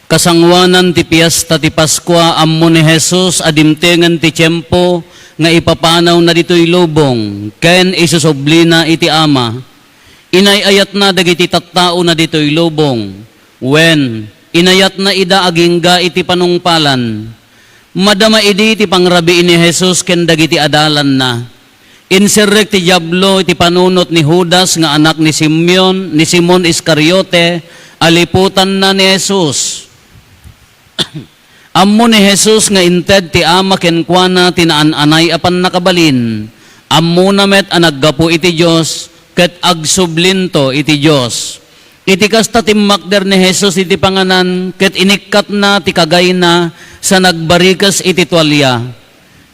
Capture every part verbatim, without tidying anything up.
Kasangoanan ti Piesta ti Paskua, ammo ni Jesus a dimtengen ti tiempo nga ipapanawna ditoy lubong ken isusublina iti Ama. Inay-ayatna dagiti tattaona ditoy lubong, wen, inayatna ida agingga iti panungpalan. Madama idi ti pangrabii ni Jesus ken dagiti adalanna. Inserrek ti Diablo iti panunot ni Judas nga anak ni Simeon, ni Simon Iscariote, a liputanna ni Jesus. Ammo ni Jesus nga inted ti Ama kenkuana ti naan-anay a pannakabalin. Ammona met a naggapu iti Dios ket agsublinto iti Dios. Iti kasta, timmakder ni Jesus iti panganan ket inikkatna ti kagayna sa nagbarikes iti tualia.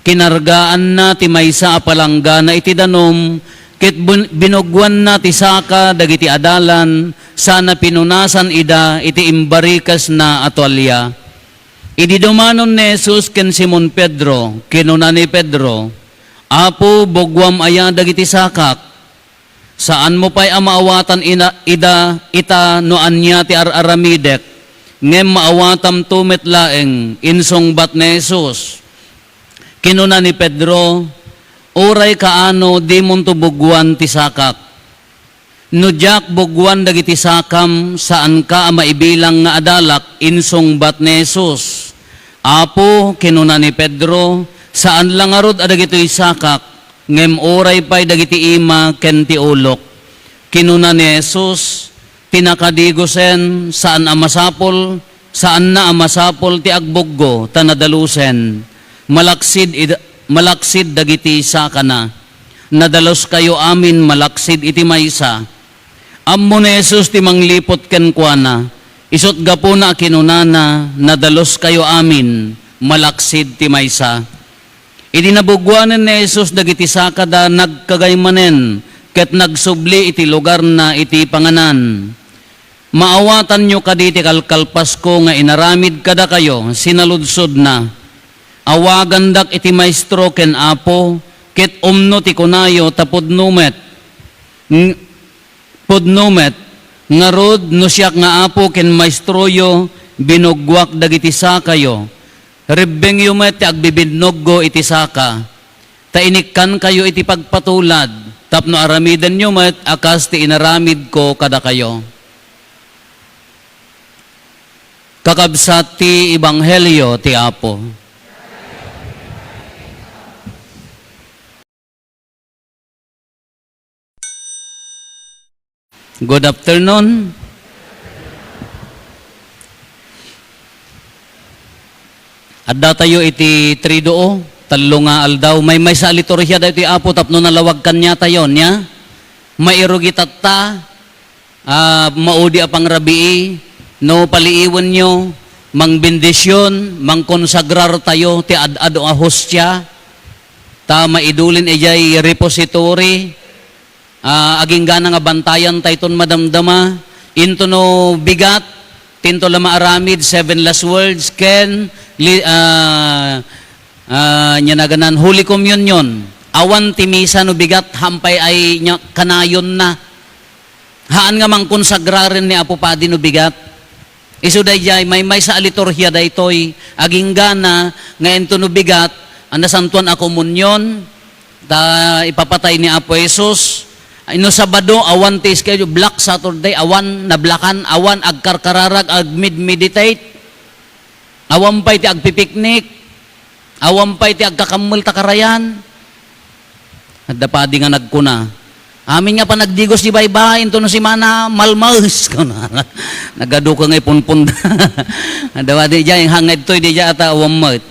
Kinargaanna ti maysa a palanggana iti danum ket bun-, binuggoanna ti saka dagiti adalan sana pinunasan ida iti imbarikesna a tualia. Idi dumanon ni Jesus ken Simon Pedro, kinuna ni Pedro, "Apo, buggoam aya dagiti sakak? Saanmo pay a maawatan ina-, ida, ita no ania ti ar-aramidek, ngem maawatamto met laeng," insungbat ni Jesus. Kinuna ni Pedro, "Uray kaano, dimonto buggoan ti sakak. No diak buggoan dagiti sakam, saanka a maibilang nga adalak," insungbat ni Jesus. "Apo," kinuna ni Pedro, "saan la ngarud a dagitoy sakak, ngem uray pay dagiti ima ken ti ulok." Kinuna ni Jesus, "Ti nakadigosen, saan a masapul, saanna a masapul ti agbuggo, ta nadalusen. Malaksid id-, malaksid dagiti sakana. Nadaluskayo amin malaksid iti maysa." Ammo ni Jesus ti mangliput kenkuana. Isut' gapuna a kinunana, "Nadaluskayo amin, malaksid ti maysa." Idi nabuggoanen ni Jesus dagiti sakada, nagkagay manen ket nagsubli iti lugarna iti panganan. "Maawatanyo kadi ti kalkalpasko nga inaramid kadakayo?" sinaludsodna. "Awagandak iti Maestro ken Apo, ket umno ti kunayo ta pudno met." Ng-, Pudno met, ngarud, no siak nga Apo ken Maestroyo, binuggoak dagiti sakayo. Rebbengyo met ti agbibinnuggo iti saka, ta inikkankayo iti pagpatulad, tapno aramidenyo met a kas ti inaramidko kadakayo. Kakabsat ti Ebanghelio ti Apo. Good afternoon. Addatayo iti Triduo, tallo nga aldaw. Maymaysa a liturhia daytoy, Apo, tapno nalawag kaniatayo, nia? Mairugi tatta, ah, maudi a pangrabii, no paliiwenyo, mangbendision, mangkonsagrar tayo ti ad-adu a hostia, ta maidulin idiay repository, ah, aginggana nga bantayan tayton madamdama, into no bigat, tinto la maaramid, seven last words, ken, li-, ah, ah, nia naganan, Holy Communion. Awan ti misa no bigat, hampay ay nia, kanayonna. Haan nga mangkonsagraren ni Apo Padi no bigat. Isu daydiay, maymaysa a liturhia daytoy, aginggana nga into no bigat, a Nasantuan a Komunion, ta ipapatay ni Apo Jesus. Ay, no Sabado, awan ti schedule, Black Saturday, awan, nablakan, awan, agkarkararag, agmedmeditate. Awan pay ti agpipiknik. Awan pay ti agkakammel ta karayan. Adda padi nga nagkuna, "Amin nga panagdigos di baybay, into no simana, malmaes." Kuna, nagaduka nga ipunpunda. Adda padi diay, hangad toy, di diay ata awan met.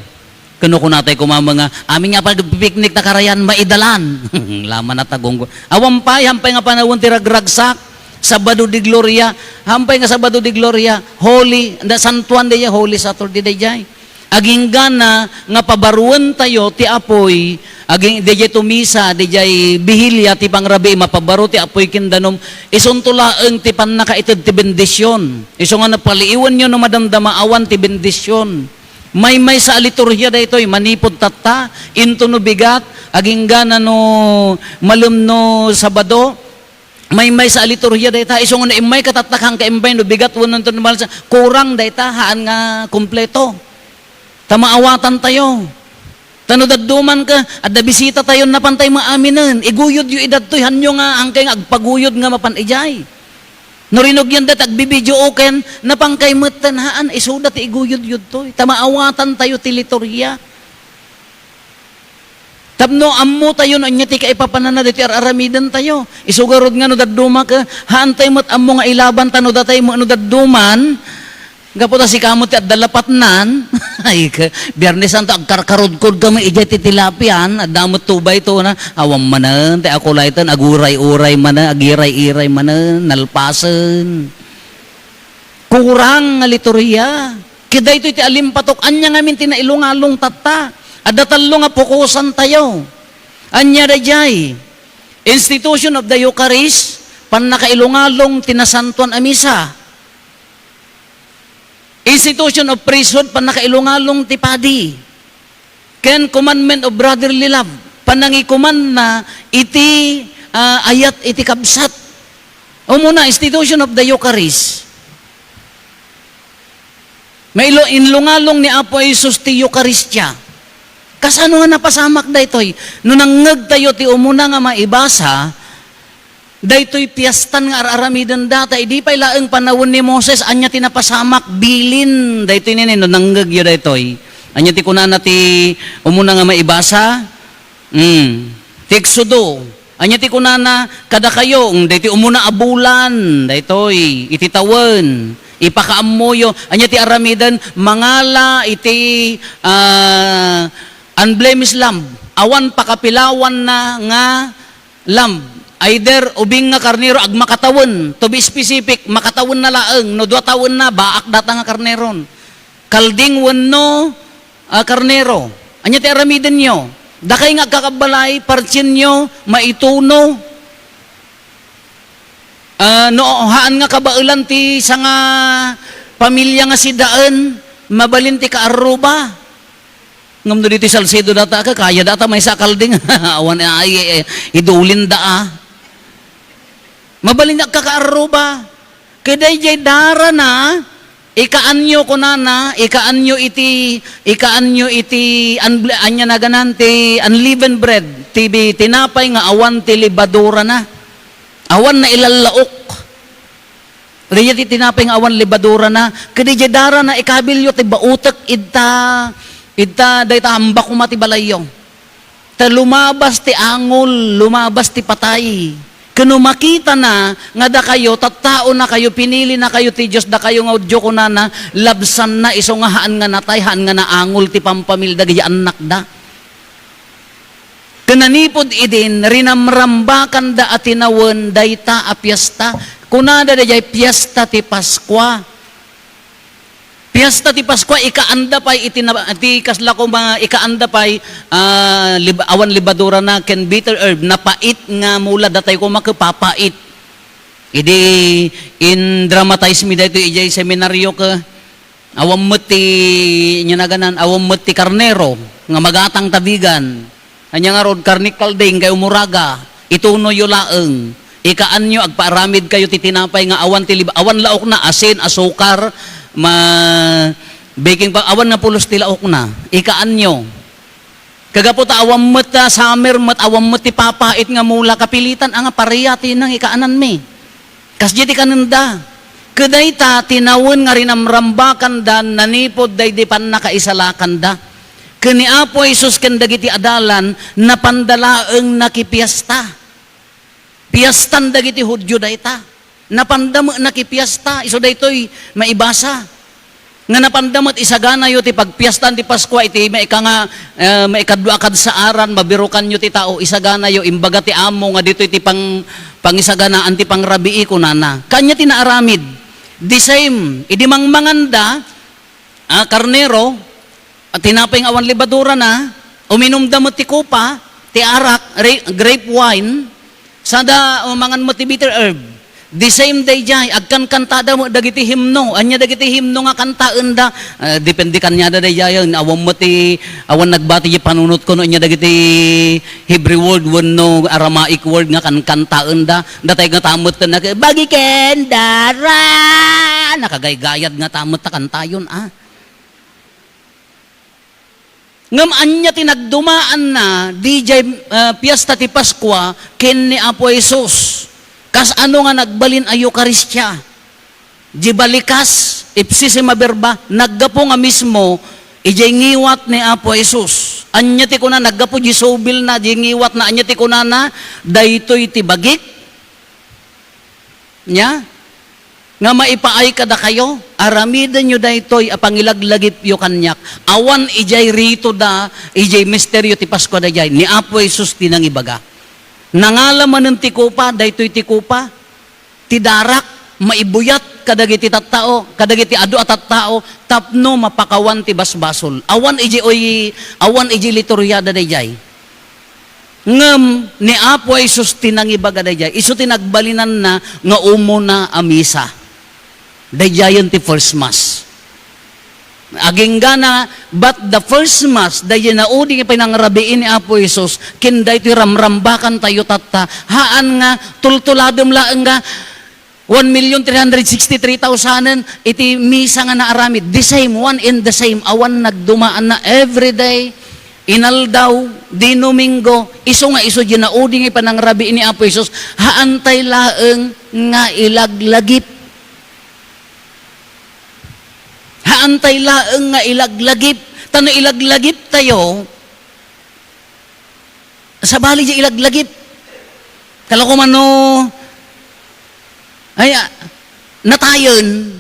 Kano kunatay kumama nga, "Amin nga panagpipiknik ta karayan, maidalan." Laman na tagonggo. Awan pay, hampay nga panawen ti ragragsak. Sabado de Gloria, hampay nga Sabado de Gloria, holy, nasantuan daydiay, Holy Saturday daydiay. Aginggana nga pabaruentayo ti apuy, aging-, daydiay to misa, daydiay bihilia ti pangrabii, mapabaro ti apuy ken danum, isunto laeng ti pannakaited ti bendision. Isu nga napaliiwenyo no madamdama awan ti bendision. Maymaysa a liturhia daytoy, manipud tatta, into no bigat, aginggana no malem no Sabado, maymaysa a liturhia dayta, isu nga no immayka tatta, haanka imbay no bigat wenno inton malsa, kurang dayta, haan nga kompleto. Ta maawatantayo. Ta no dadduman ka, adda bisitatayo, napantay maaminen. Iguyodyo idadtoy, haanyo nga haankayo nga agpaguyod nga mapan idiay. No rinugyan dayta, agbibidio ken, napankay metten, haan, isuda ti iguyodyo ditoy. Ta maawatantayo ti liturhia. Tapno ammotayo no ania ti kaipapananna ditoy ar-aramidentayo. Isu garud nga no dadduma ka, haantay met ammo nga ilaban ta no datay met no dadduman, gapu ta sika met ti adda lapatnan. Ay, ka, Biyernes Santo, agkarkarudkod kami idiay ti tilapian, adda met tubay to na, awan manen, ti akulayten, aguray-uray manen, agiray-iray manen, nalpasen. Kurang nga liturhia. Ket daytoy ti alimpatok, ania ngamin ti nailungalong tatta? Adda tallo nga pukosantayo. Ania daydiay? Institution of the Eucharist, pannakailungalong ti nasantuan a misa. Institution of priesthood, pannakailungalong ti padi. Ken commandment of brotherly love, panangikumanna iti, ah, ayat iti kabsat. Umuna, institution of the Eucharist. Mailo-, inlungalong ni Apo Jesus ti Eukaristia. Kasano nga napasamak daytoy? No nangngegtayo ti umuna nga maibasa, daytoy piestan nga ar-aramiden data, idi pay laeng panawen ni Moses, ania ti napasamak? Bilin. Daytoy nini, no nangngegyo daytoy. Ania ti kunana ti umuna nga maibasa? Hmm. Ti Exodo. Ania ti kunana kadakayo? Hmm, daytoy umuna a bulan, daytoy, iti tawen. Ipakaammoyo. Ania ti aramiden? Mangala iti, ah, unblemished lamb. Awan pakapilawanna nga lamb, either ubing nga karnero agmakatawen, to be specific, makatawenna laeng, no dua tawenna, baak data nga karneron. Kalding wenno, ah, karnero. Ania ti aramidenyo? Dakay nga agkakabbalay, partienyo, maituno. Ah, no, haan nga kabaelan ti sanga pamilya nga sidaen, mabalin ti kaarruba. Ngem no ditoy Salcedo data ka, kaya data maysa a kalding. Awan, ay, eh, eh, idulin da, ah. Mabalin nga agkakaarruba. Ket daydiay darana, ikaanyo kunana, ikaanyo iti, ikaanyo iti, unble-, ania naganan, ti unleavened bread, ti bi-, tinapay nga awan ti lebadurana. Awan nailallaok. Daydiay ti tinapay nga awan lebadurana, ket daydiay darana ikabilyo ti bautek idta, idta dayta amba koma ti balayyo. Ta lumabas ti angol, lumabas ti patay. Ken no makitana nga dakayo, tattaonakayo, pinilinakayo ti Dios, dakayo nga Judio, kunana, labsanna isu nga haan nga natay, haan nga naangol ti pampamilya dagiti annakda. Ken nanipud idin, rinamrambakanda a tinawen dayta a piesta. Kunada daydiay, piesta ti Paskua. Piesta ti Paskua, ikaanda pay iti na-, ti kasla koma, ikaanda pay, ah, lib-, awan lebadurana ken bitter herb, napait nga mula, datay koma ket papait. Idi in-dramatize mi daytoy idiay seminario ket, awan met ti, ania naganan, awan met ti karnero nga magatang tabigan. Ania ngarud, karne kalding kay umuraga, itunoyo laeng. Ikaanyo, agpaaramidkayo ti tinapay nga awan ti lib-, awan laokna, asin, asukar, ma-, baking pa-, awan nga pulos ti laokna. Ikaanyo. Kagapu ta awan met, ah, summer met, awan met ti papait nga mula, kapilitan a nga paria ti nang ikaananmi. Kasdi ti kanenda. Ket dayta, tinawen nga rinamrambakanda nanipud daydi pannakaisalakanda. Ken ni Apo Jesus ken dagiti adalan, napanda laeng nakipiesta. Piestan dagiti Judio dayta. Napanda met nakipiesta, isu daytoy maibasa. Nga napanda met isaganayo ti pagpiestaan ti Paskua iti maika nga, eh, maikadua a kadsaaran, mabirukanyo ti tao, isaganayo, imbaga ti amo nga ditoy ti pang-, pangisaganaan ti pangrabii, kunana. Kanya ti naaramid. The same, idi mangmanganda, ah, karnero, a tinapay nga awan lebadurana, uminumda met ti kopa, ti arak, re-, grape wine, sada, uh, mangan met ti bitter herb. The same dayjay, agkankantada met dagiti himno. Ania dagiti himno nga kantaenda? Ah, depende kaniada dayjayen. Awan met ti, awan nagbati diay panunotko no ania dagiti Hebrew word wenno Aramaic word nga kankantaenda. Datay ngata met ti nag-, "Bagi ken dara." Nakagaygayad ngata met ta kantayon, ah. Ngem ania ti nagdumaanna, diay, ah, Fiesta ti Paskua ken ni Apo Jesus? Kasano nga nagbalin a Eukaristia? Diay balikas, ipsisim a berba, naggapu nga mismo idiay ngiwat ni Apo Jesus. Ania ti kuna? Naggapu diay subilna, diay ngiwatna. Ania ti kunana? "Daytoy ti bagik." Nia? Nga maipaay kadakayo, aramidenyo daytoy a pangilaglagipyo kaniak. Awan idiay rito da, idiay misterio ti Paskua daydiay. Ni Apo Jesus ti nangibaga. Nangala manen ti kopa, daytoy ti kopa. Ti darak, maibuyat kadagiti tattao, kadagiti adu a tattao, tapno mapakawan ti basbasol. Awan idiay, awan idiay liturhiada daydiay. Ngem ni Apo Jesus ti nangibaga daydiay. Isu ti nagbalinanna nga umuna a misa. Daydiayen ti first mass. Aginggana, but the first mass, daydiay naudi nga pinangrabii ni Apo Jesus, ken daytoy ramrambakantayo tatta, haan nga tultuladem laeng nga one million three hundred sixty-three thousand iti misa nga naaramid. The same, one and the same. Awan nagdumaanna every day, inaldaw, Domingo, isu nga isu diay naudi nga panangrabii ni Apo Jesus, haantay laeng nga ilaglagip. Haantay laeng nga ilaglagip. Ta no ilaglagiptayo, sabali diay ilaglagip. Kala ko man no, ay, ah, natayen.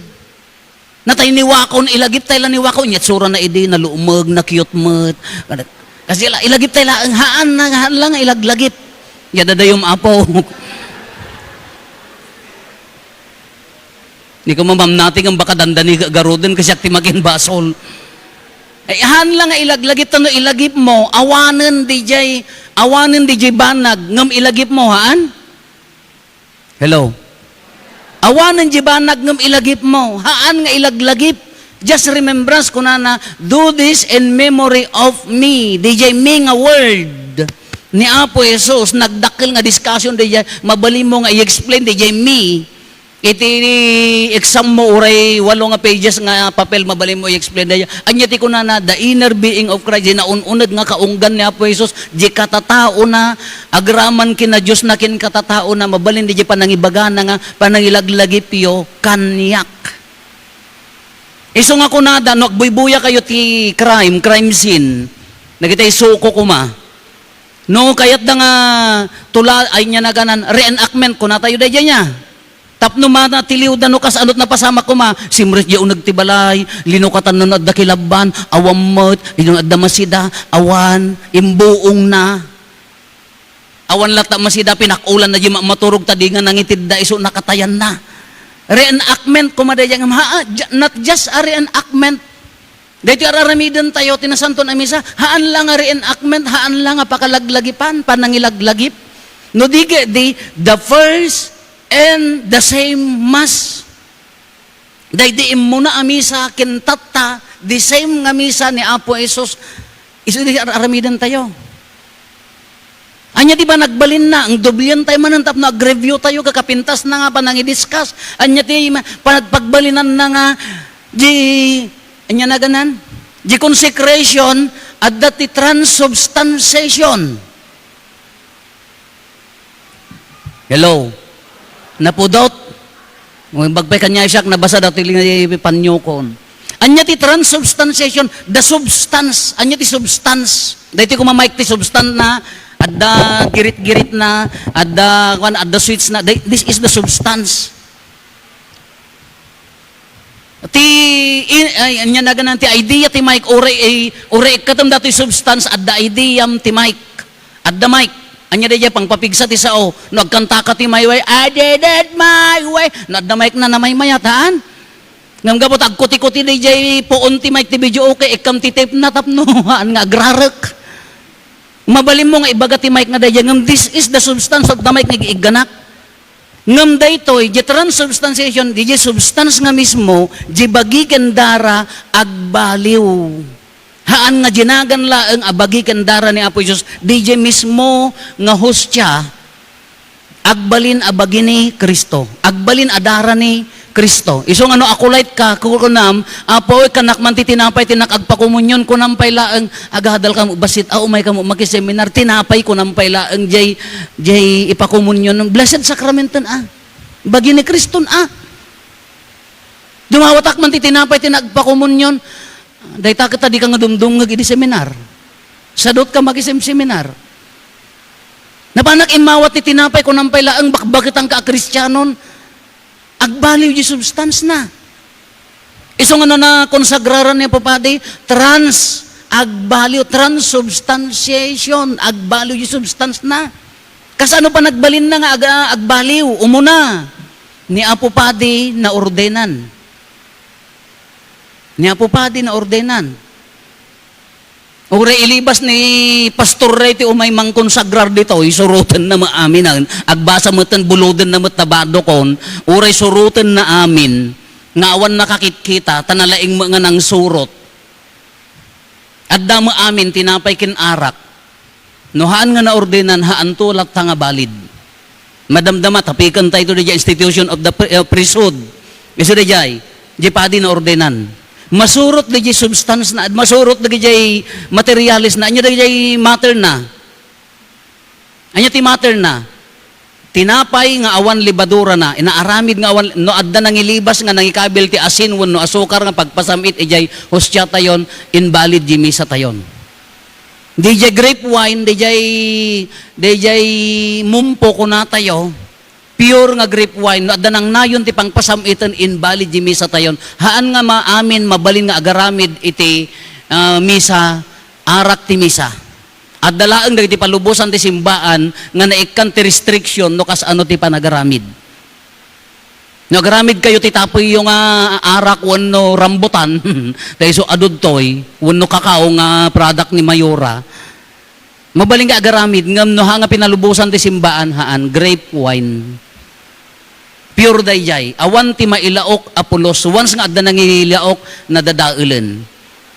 Natay ni Wako, ilagiptay la ni Wako. Nya itsurana idi, nalumeg, na-cute met. Kasi la, ilagiptay laeng, haan na, haan la nga ilaglagip. Ya dadayom, Apo. Ni ko mamamnati nga baka dandani ga-, garuden, kasiak ti makinbasol. Ay, haan la nga ilaglagip, ta no ilagipmo, awanen diay, awanen diay banag, ngem ilagipmo, haan? Hello? Awanen diay banag ngem ilagipmo. Haan nga ilaglagip. Just remembrance, kunana, "Do this in memory of me." Diay me nga word ni Apo Jesus, nagdakkel nga discussion diay, mabalinmo nga i-explain diay me. Iti exammo, uray walo nga pages nga papel, mabalinmo i-explain diay. Ania ti kunana, "The inner being of Christ," diay naun-uneg nga kaunggan ni Apo Jesus, diay katataona, agraman ken Diosna ken katataona, mabalin diay panangibagana nga panangilaglagipyo kaniak. Isu nga kunada, no agbuybuya kayo ti crime, crime scene, dagiti isuko koma. No kayatda nga tula-, ay, nia naganan, reenactment, kunatayo daydiay nia. Tapno manatiliwda no kasano ti napasamak koma, simres diay uneg ti balay, linukatan no adda kilabban, awan met, idi no adda masida, awan, imbuongna. Awan latta masida, pinakulanna diay ma-, maturog ta di nga nangitidda isu nakatayanna. Reenactment, koma daydiay nga, ha, ju-, not just a reenactment. Daytoy ar-aramidentayo ti Nasantoan a Misa, haan la nga reenactment, haan la nga pakalaglagipan, panangilaglagip. No di ketdi, the first and the same Mass. Daydi immuna a misa ken tatta, the same nga misa ni Apo Jesus, isu ti ar-, aramidentayo. Ania ti panagbalinna, ang doblientayo manen tapno agreview tayo, kakapintasna nga panangidiscuss. Ania ti ma-, panagpagbalinanna nga di, ania naganan? Di consecration, adda ti transubstantiation. Hello? Napudot? Imbag pay kaniak siak, nabasa dati li panyokon. Ania ti transubstantiation? The substance. Ania ti substance? Daytoy koma mic ti substance na, adda girit-girit na, adda, kuan, adda switch na. Day-, this is the substance. Ti, i-, ay, ania naganan ti idea ti mic, uray, ay, uray ikkatem datoy substance, adda ideam ti mic. Adda mic. Ania daydiay pangpapigsa ti sao. No agkantaka ti My Way, "I did it my way." No adda mic na, namaymayat, haan? Ngem gapu ta agkuti-kuti daydiay puon ti mic ti videoke, ikkam ti tape na tapno, haan nga agrarek. Mabalinmo nga ibaga ti mic nga daydiay, ngem this is the substance of the mic nga igigganak. Ngem daytoy, di transubstantiation, di, di substance nga mismo, di bagi ken dara, agbaliw. Haan nga dinagan laeng a bagi ken dara ni Apo Jesus, di, di mismo nga hostia, agbalin a bagi ni Cristo. Agbalin a dara ni Cristo. Isu nga no akulaytka, kukunam, "Apo, ikkanak man ti tinapay, ti nak agpakomunion," kunam pay laeng, "Agadal kamo, bassit a umay kamo makiseminar, tinapay," kunam pay laeng, jay, jay ipakomunion. Blessed Sacrament ten, ah. Bagi ni Cristo ten, ah. Dumawatak man ti tinapay, ti nak agpakomunion. Dayta ket a dika nga dumdumngeg idi seminar. Sadut ka makisem-seminar. Napanak immawat ti tinapay, kunam pay laeng bakbaketanka a Kristianon. Agbaliw di substance na. Isu nga no nakonsagraran ni Apo Padi, trans, agbaliw, transubstantiation, agbaliw di substance na. Kasano panagbalinna nga aga-, agbaliw? Umuna, ni Apo Padi naordenan. Ni Apo Padi naordenan. Uray ilibas ni pastor daytoy umay mangkonsagrar ditoy, surotenna met amin, ah. Agbasa met ten, bulodenna met ta badukon, uray surotenna amin, nga awan nakakitkita, ta nalaing met nga nangsurot. Adda met amin, tinapay ken arak. No haan nga naordenan, haanto latta nga balid. Madamdama, tapikentayo daydiay institution of the pri-, uh, priesthood. Isu daydiay, di padi naordenan. Masurot daydiay substance na, masurot daydiay materialis na, ania daydiay matter na. Ania ti matter na? Tinapay nga awan lebadura na, inaaramid nga awan, no adda nangilibas nga nangikabil ti asin wenno asukar nga pagpasam-it idiay hostiatayon, invalid di misatayon. Didiay grape wine, didiay, didiay mumpo kunatayo, pure nga grape wine, no adda nangnayon ti pangpasam-iten, invalid di misatayon. Haan nga maamin, mabalin nga agaramid iti, ah, misa, arak ti misa. Adda laeng dagiti palubosan ti simbaan nga naikkan ti restriction no kasano ti panagaramid. No agaramidkayo ti tapuyyo nga arak wenno rambutan, ta isu a dudtoy, wenno kakao nga product ni Mayora, mabalin nga agaramid, ngem no haan nga pinalubosan ti simbaan, haan, grape wine. Pure daydiay. Awan ti mailaok a pulos. Once nga adda nangilaok, nadadaelen.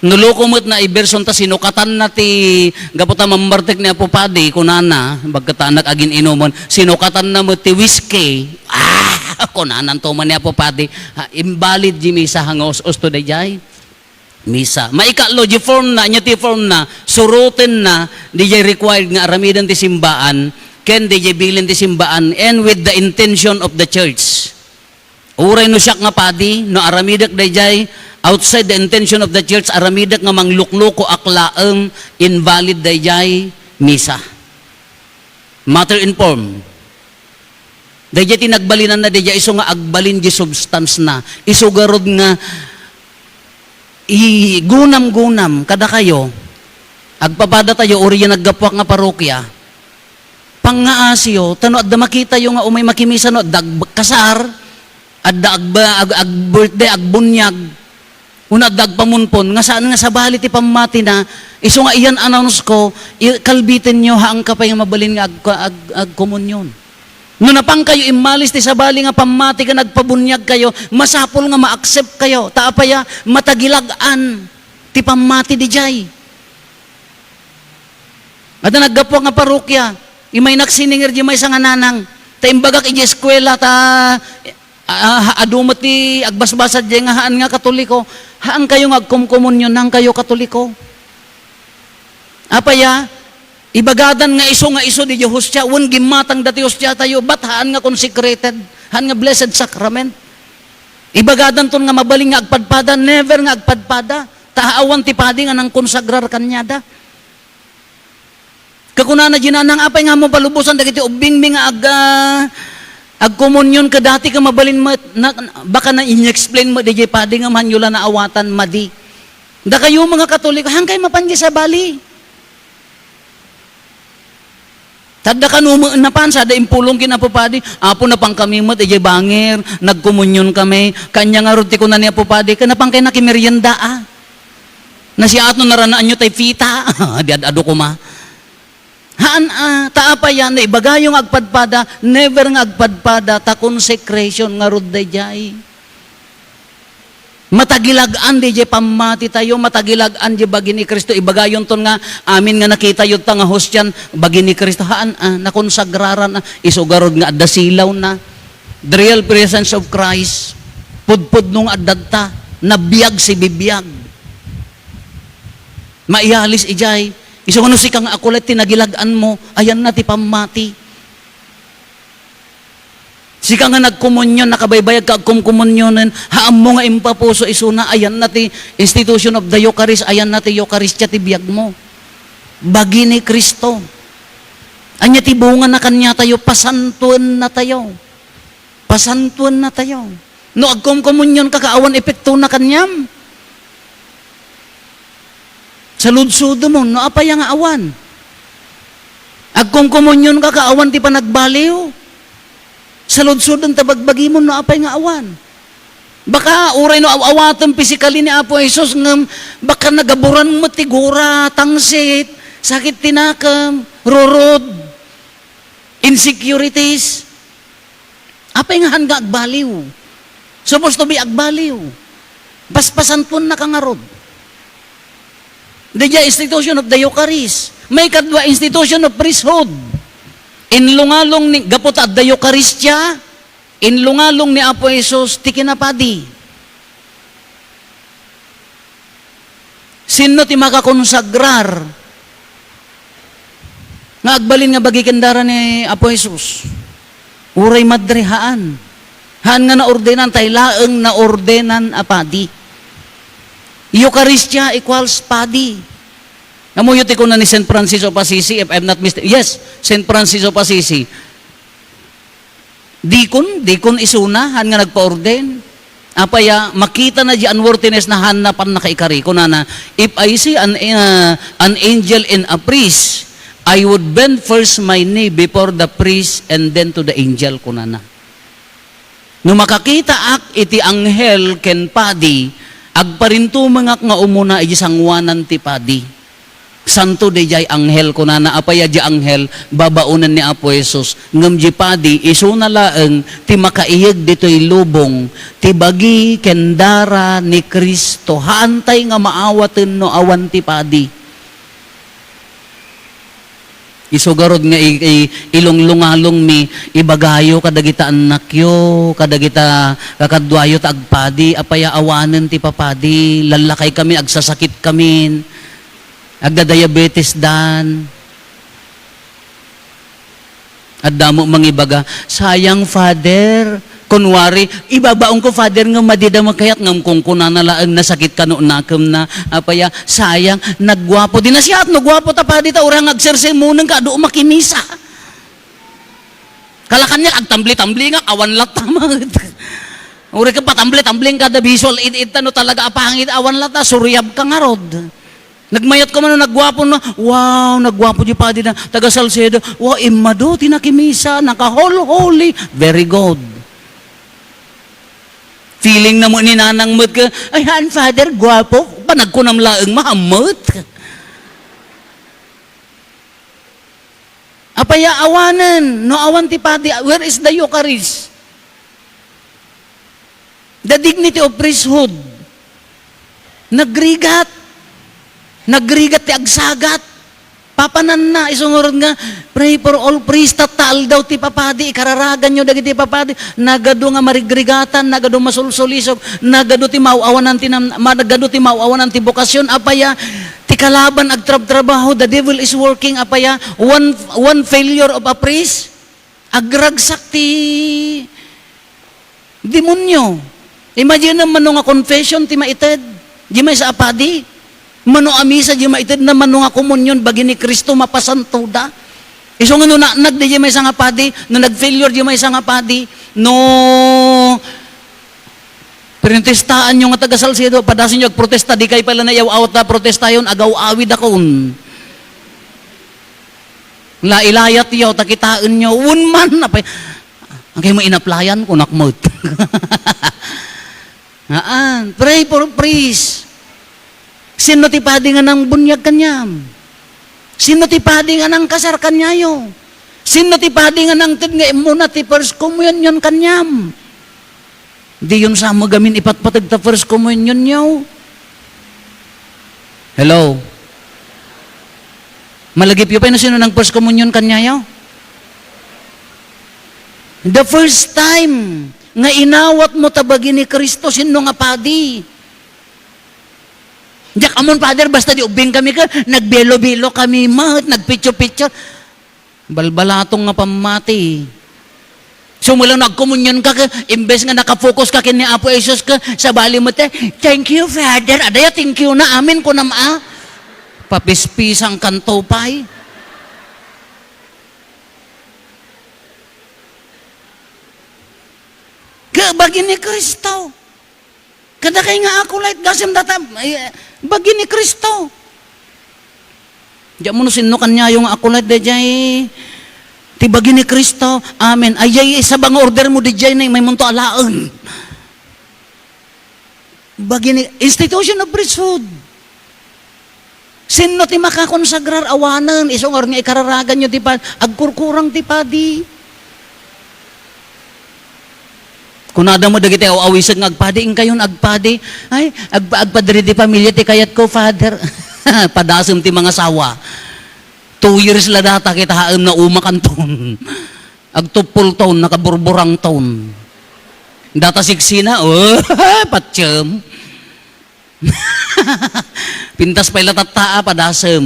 No loko met na iberson ta sinukatanna ti, gapu ta mammartek ni Apo Padi, kunana, bagkatanak agin-inumen, sinukatanna met ti whiskey. Ah, kunananto man ni Apo Padi, "Ah, invalid di misa nga us-usto daydiay." Misa. Maikatlo, di form na, ania ti form na, suroten na, didiay required nga aramiden ti simbaan, ken didiay bilin ti simbaan, and with the intention of the church. Uray no siak nga padi, no aramidek daydiay outside the intention of the church, aramidek nga mangluklukoak laeng, invalid daydiay misa. Matter in form. Daydiay ti nagbalinanna, daydiay isu nga agbalin di substance na. Isu garud nga igunam-gunam kadakayo, agpapadatayo, uray diay naggapuak nga parokya, pangngaasiyo, ta no adda makitayo nga umay makimisa, no adda agkasar, adda agba-, ag-, ag-birthday, agbuniag, wenno adda agpamunpon, nga saan nga sabali ti pammatina, isu nga iyan announce ko, i-, kalbitenyo, haanka pay nga mabalin nga ag-, ag-, agkomunyon. No napankayo immalis ti sabali nga pammati ken agpabuniagkayo, masapul nga ma-accept kayo. Ta apay a, matagilag-an ti pammati didiay. Adda naggapuak nga parokya, imaynak sininger di maysa nga nanang. Ta imbagak idiay eskuela, ta, ah, adu met ti agbasbasat diay nga haan nga Katoliko. Haankayo nga agkomkomunyon, haankayo Katoliko. Apay a, ibagadan nga isu nga isu didiay hostia, wen gimmatang dati hostiatayo, but haan nga consecrated, haan nga blessed sacrament. Ibagadanton nga mabalin nga agpadpada, never nga agpadpada. Ta awan ti padi nga nangkonsagrar kaniada. Kakunana di nanang, apay nga ammo palubosan dagiti ubbingmi nga ag-, ah, agkomunyon kadati ket mabalin met, na, baka na in-explain met diay padi nga maanyo la naawatan, madi. Dakayo, mga Katoliko, haankayo mapan di sabali. Ta adda kano met napan, sada impulong ken Apo Padi, "Apo, napankami met idiay bangir, nagkomunyon kami." Kaniana ngarud ti kuna ni Apo Padi, "Ket napankay nakimerienda, a? Nasiaat no naranaanyo tay pita." Di ad-adu koma. Haan a, ta apay a, no ibagayo nga agpadpada, never nga agpadpada, ta consecration ngarud daydiay. Matagilag-an daydiay pammatitayo, matagilag-an di bagi ni Cristo. Ibagayonton nga, amin nga nakitayo ta nga hostian, bagi ni Cristo. Haan a, nakonsagraran a, isu garud nga adda silawna. The real presence of Christ, pudpudno nga adda ta, nabiag sibibiag. Maiyalis idiay. Isu nga no sika nga akulay ti nagilag-anmo, ayanna ti pammati. Sika nga nagkomunyon, nakabaybayag ka agkomkomunyonen, haammo nga impapuso isuna, ayanna ti institution of the Eucharist, ayanna ti Eukaristia ti biagmo. Bagi ni Cristo. Ania ti bungana kaniatayo? Pasantuennatayo. Pasantuennatayo. No agkomkomunyon ka, ka awan epektona kaniam, saludsodem, no apay nga awan. Agkomkomunyon ka, ka awan ti panagbaliw, saludsodem ta bagbagimon no apay nga awan. Baka uray no aw-awatem physically ni Apo Jesus, ngem baka nagaburan met ti gura, tangsit, sakit ti nakem, rurod, insecurities. Apay nga haan nga agbaliw? Supposed to be agbaliw. Paspasantuennaka ngarud. Daydiay institution of the Eucharist. Maikadua, institution of priesthood. Inlungalong ni, gapu ta adda Eukaristia, inlungalong ni Apo Jesus ti kinapadi. Sinno ti makakonsagrar nga agbalin nga bagi ken dara ni Apo Jesus? Uray madre, haan. Haan nga naordenan, tay laeng naordenan a padi. Eucharistia equals padi. Ammoyo ti kuna ni Saint Francis of Assisi, if I'm not mistaken. Yes, Saint Francis of Assisi. Dikon, dikon isuna, haan nga nagpaorden. Apay a, makitana di unworthiness na haan na pannakaikari. Kunana, "If I see an, uh, an angel and a priest, I would bend first my knee before the priest and then to the angel," kunana. No makakitaak iti anghel ken padi, agparintumengak nga umuna iti sangoanan ti padi. Santo daydiay anghel, kunana, apay a di anghel, babaonen ni Apo Jesus. Ngem di padi, isuna laeng ti makaiyeg ditoy lubong, ti bagi ken dara ni Cristo. Haantay nga maawaten no awan ti padi. Isu garud nga i-, i-, ilunglungalongmi, ibagayo kadagita annakyo, kadagita kakaduayo ta agpadi, apay a awanen ti papadi, lallakaykami, agsasakitkamin. Agda-diabetes dan. Adda mo mangibaga, "Sayang, Father." Kunwari, ibabaonko, Father, nga madida makayat, ngem kunkunana laeng, "Nasakit kano nakemna." Apay a, sayang, nagguapo. Di nasiat no guapo ta padi ta, uray nga agsersermoneng ka, adu makimisa. Kalakan niya, agtambli-tambli nga, awan latta met. Uray ka patambli-tambli nga kada visual aid, ita no talaga a pangit, awan latta, suryab ka ngarud. Nagmayat ka man, nagguapo na, "Wow, nagguapo di padi na, taga Salcedo. Wow, immadu ti nakimisa, naka-holy, holy." Very good. Feeling na mo ni nanang met ka, "Ay, haan, Father, guapo." Panagkunam laeng, mahammet. Apay a awanen, no awan ti padi, where is the Eucharist? The dignity of priesthood. Nagrigat. Nagrigat ti agsagat. Papananna, isu ngarud nga, "Pray for all priests," tatta aldaw ti papadi, ikararaganyo dagiti papadi, nagadu nga marigrigatan, nagadu masulsulisog, nagadu ti maaw-awanan ti nam-, ma-, nagadu ti maaw-awanan ti bokasyon, apay a, ti kalaban agtrabtrabaho, the devil is working, apay a, one, one failure of a priest, agragsak ti demonio. Imagine mano nga confession ti maited, di maysa a padi. Mano a misa, di maited na mano nga komunyon, bagi ni Cristo, mapasantoda. Isu nga no naanag, di, di maysa nga padi, no nag-failure, di maysa nga padi, no protestaanyo nga taga Salcedo, padasenyo agprotesta, di kay pala nayaw-awat ta protestayon, agaw-awid akon. Lailayatyo, ta kitaenyo, wen man, apay, agay mo inaplayan, kunak met. Haan, pray for priest. Sinno ti padi nga nangbuniag kaniam? Sino ti padi nga nangkasar kaniayo? Sino ti padi nga nangted nga immuna ti first communion kaniam? Diyon sa mo gamin ipatpateg ta first communion yo. Hello? Malagipyo pay no sino nang first communion kaniayo? The first time nga inawat mo ta bagi ni Cristo, sino nga padi? Diak ammon, Father, basta di ubbing kami ka, nagbelo-belo kami met, nagpicture-picture. Balbalatong nga pammati. Sumulaw nagkomunyon ka, ka, imbes nga nakafocus ka ken ni Apo Jesus ka, sabali mo te, "Thank you, Father." Adaya, "Thank you na, amen," kunam a. Papispisang kanto pay. Ka bagi ni Cristo. Kadakay nga acolyte, gasem data, eh, bagi ni Cristo. Diak mo no sinno kaniayo nga acolyte, dayjay ti bagi ni Cristo. Amen. Ay, ay, isa ba nga order mo, dayjay, na may munto alaen. Bagi ni institution of priesthood. Sinno ti makakonsagrar? Awanen, isu ngarud nga ikararaganyo ti padi, agkurkurang ti padi. Kunada mo dagiti aw-awisag nga agpadi, inkayon agpadi. Ay, agpa-, agpadri di pamilya ti kayatko, Father. Padasem ti mangasawa. Two years la data, kitaem na umakanton. Agtuppolton, nakaburburangton. Data siksina, oh, patiem. Pintas pay la tatta a padasem.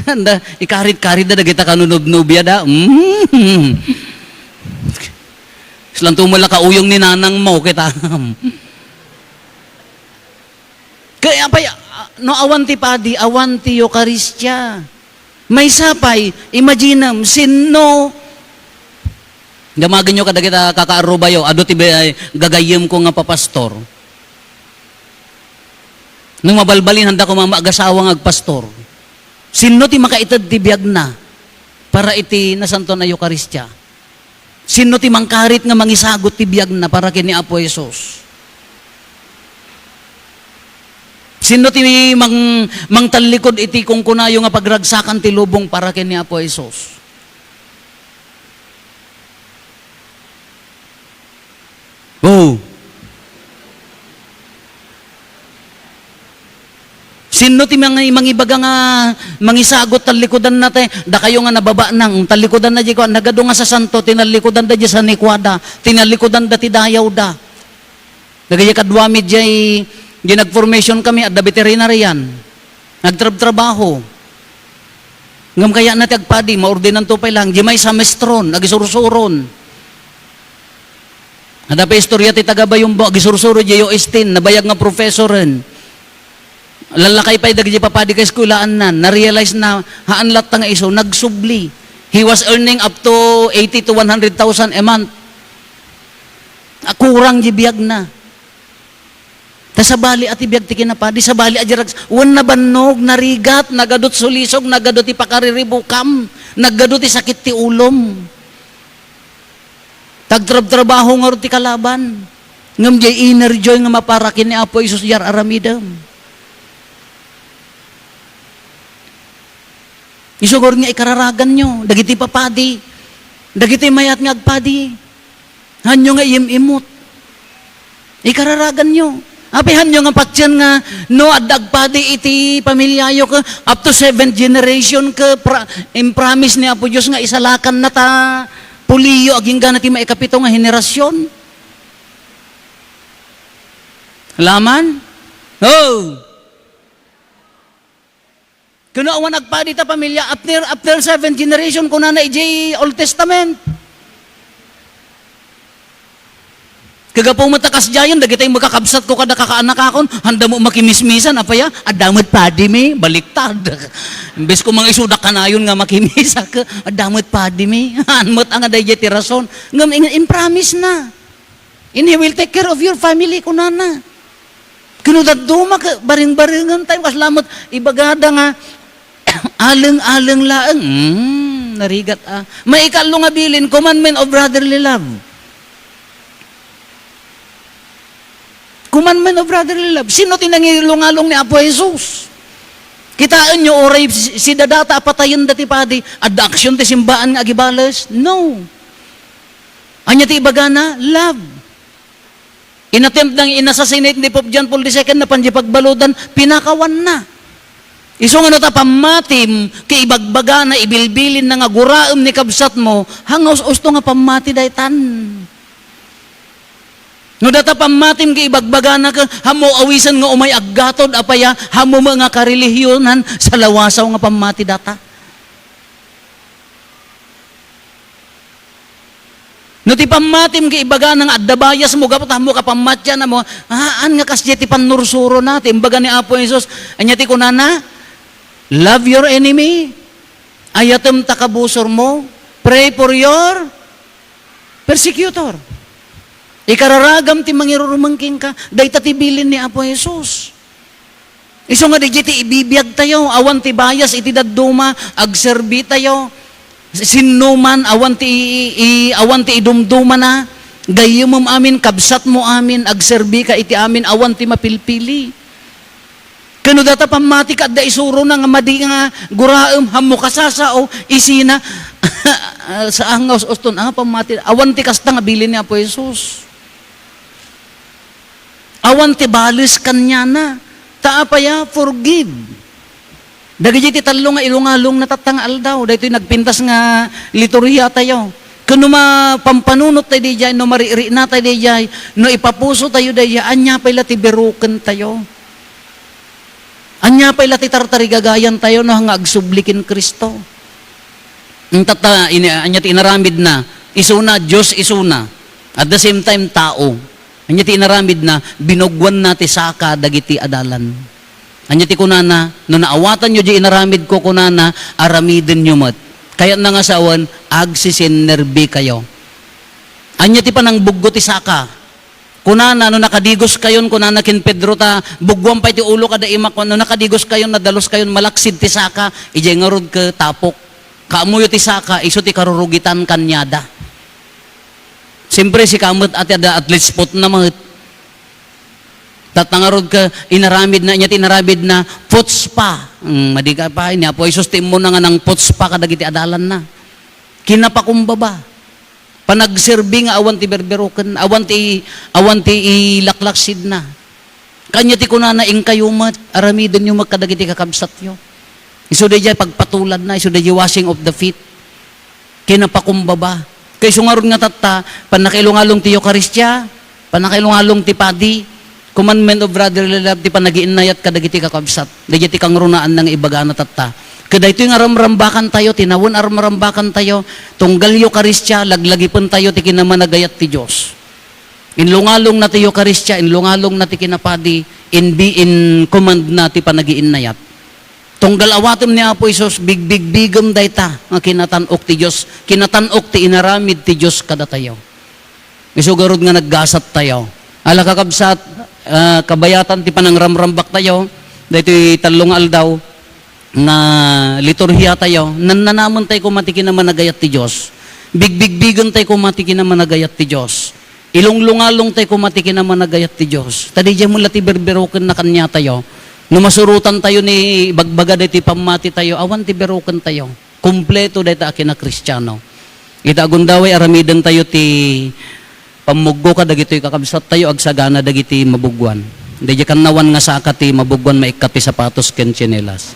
Anda, ikarit-karit da dagita kanunubnubia da. Mm. Islanto mo la kauyong ni nanang mo, kita. Kaya pay, ah, no awan ti padi, awan ti Eukaristia. Maysa pay, imaginem, sinno? Damagenyo kadagita kakaarrubayo, adu ti bi-, gagayyemko nga papastor. No mabalbalin, handa ko ma-, maagasawang agpastor. Sinno ti makaited ti biagna para iti Nasantoan a Eukaristia? Sinno ti mangkarit nga mangisagut ti biagna para ken ni Apo Jesus? Sinno ti mang-, mangtallikod iti kunkunayo nga pagragsakan ti lubong para ken ni Apo Jesus? Oh. Sinno ti mangi-, mangibaga nga mangisagut tallikudanna te? Dakayo nga nababa nang tallikudanna di ko, nagadu nga sasanto, tinallikudanda di sanikuada, tinallikudanda ti dayawda. Dagiti kaduami diay, di nag-formation kami, adda veterinarian. Nagtrabtrabaho. Ngem kayatna ti agpadi, maordinanto pay lang. Di maysa mestron, agisursuron. Adda pay istorya ti taga Bayumbo, agisursuro di U S T, nabayag nga professoren. Lallakay pay dagiti papadi ka eskwelaanna, na-realize na, haan latta nga isu, nagsubli. He was earning up to eighty to one hundred thousand a month. Ah, kurang di biagna. Ta sabali a ti biag ti kinapadi, sabali a di rags-, wen nabannog, narigat, nagadu ti sulisog, nagadu ti pakariribukam, nagadu ti sakit ti ulom. Tagtrabtrabaho ngarud ti kalaban. Ngem diay inner joy nga mapara ken ni Apo Jesus diay ar-aramidem. Isu ngarud nga ikararaganyo, dagiti papadi, dagiti mayat nga agpadi. Hanyo nga iyim-imot. Ikararaganyo. Apay hanyo nga patien nga no adda agpadi iti pamiliayo ke, up to seventh generation ke, pra-, impromise ni Apo Dios nga isalakanna ta puliyo agingga na ti maikapito nga henerasyon. Laman? Oh! Ken no awan agpadi ta pamilya, after, after seven generation, kunana idiay Old Testament. Kagapu met ta kasdiayen, dagitay makakabsatko kada kakaanakakon, handa mo makimismisan, apay a, adda met padi mi, baliktad. Imbes ko mangisudak kanayon nga makimisak, adda met padi mi. Haan met nga daydiay ti rason. Ngem in, in promise na. And he will take care of your family, kunana. Ken no dadduma, ke-, bareng-barengen tayo, kasla met ibagada nga, aleng-aleng laeng. Hmm, narigat, ah. Maikallo nga bilin, commandment of brotherly love. Commandment of brotherly love. Sino ti nangilungalong ni Apo Jesus? Kitaenyo, uray si-, sidadata a patayen dati padi, adda aksyon ti simbaan nga agibales? No. Ania ti ibagana? Love. Inattempt nang inassassinate ni Pope John Paul the Second, napan di pagbaludan, pinakawanna. Isu nga no ta pammatim, ket ibagbagana, ibilbilinna nga guraem ni kabsatmo, hangaus-usto nga pammati daytan. No data pammatim ket ibagbagana ket, hammo awisen nga umay aggatod, apaya, hammo met nga karelihiyonan, salawasaw nga pammati data. No ti pammatim ket ibagana nga adda biasmo gapu ta hammo ka pammatianna mo, haan nga kasdiay ti pannursurona, ti imbaga ni Apo Jesus. Ania ti kunana? Love your enemy. Ayatem ta kabusormo. Pray for your persecutor. Ikararagam ti mangirurumeng kenka. Dayta ti bilin ni Apo Jesus. Isu nga diay ti ibibiag tayo, awan ti bias iti dadduma, agserbi tayo. Sinnoman, awan ti i-, i-, awan ti idumdumana, gayyemem amin, kabsatmo amin, agserbi ka iti amin, awan ti mapilpili. Ket no data pammati ket adda isurona nga madi nga guraem, hammo kasasao, isina, saan nga us-uston, ah, pammati, awan ti kasta nga bilin ni Apo Jesus. Awan ti bales kaniana. Ta apay a, forgive. Dagiti ti tallo nga ilungalongna tatta nga aldaw, daytoy nagpintas nga liturhia tayo. Ken no mapampanunot tayo diay, no marikna tayo diay, no ipapuso tayo diay, ania pay la ti beroken tayo? Ania pay la ti tartarigagayan tayo no nga agsubli ken Cristo? Tatta, ini-, ania ti inaramidna? Isuna, Dios isuna. At the same time, tao. Ania ti inaramidna? Binugwanna ti saka dagiti adalan. Ania ti kunana? No naawatanyo di inaramidko, kunana, aramidenyo met. Kayatna nga sawen, agsisinnerbikayo. Ania ti panangbuggo ti saka? Kunana, no nakadigoskayon, kunana ken Pedro ta, bugwan pay ti ulo kada imak, no nakadigoskayon, nadaluskayon, malaksid ti saka, idiay ngarud ket tapok. Kaammoyo ti saka, isu ti karurugitan kaniada. Siyempre, sika met, ati, adda at least foot na met. Tatta ngarud ket inaramidna, ania ti inaramidna, putspa. Mm, madi ka pay, ni Apo Jesus ti immuna nga nangputspa kadagiti adalanna. Kinapakumbaba. Panagserbi nga awan ti berberoken, awan ti, awan ti ilaklaksidna. Kania ti kunana, inkayo met, aramidenyo met kadagiti kakabsatyo. Isu daydiay pagpatuladna, isu daydiay washing of the feet. Kinapakumbaba. Kayso ngarud nga tatta, pannakailungalong ti Eukaristia, pannakailungalong ti padi, commandment of brotherly love, ti panagiinnayat kadagiti kakabsat. Daydiay ti kangrunaanna nga ibagana tatta. Ket daytoy nga ramrambakan tayo, ti nawen a ramrambakan tayo, tunggal Eukaristia, laglagipen tayo ti kinamanagayat ti Dios. Inlungalongna ti Eukaristia, inlungalongna ti kinapadi, inbi-, in-commandna ti panagiinnayat. Tunggal awatem ni Apo Jesus, bigbigbigem dayta nga kinatan-ok ti Dios, kinatan-ok ti inaramid ti Dios kadatayo. Isu garud nga naggasat tayo. Ala, kakabsat, ah, kabayatan ti panangramrambak tayo, daytoy tallo nga aldaw nga liturhia tayo, nannanamen tayo koma ti kinamanagayat ti Dios. Bigbigbigen tayo koma ti kinamanagayat ti Dios. Ilunglungalong tayo koma ti kinamanagayat ti Dios. Ta diay met la ti berberokenna kaniatayo. No masurotan tayo ni ibagbaga daytoy pammati tayo, awan ti beroken tayo. Kompleto dayta a kinakristiano. Ita, agundaway, aramiden tayo ti pammuggo kadagitoy kakabsat tayo, agsagana dagiti mabugwan. Daydiay kannawan nga saka ti mabugwan, maikkat ti sapatos ken tsinelas.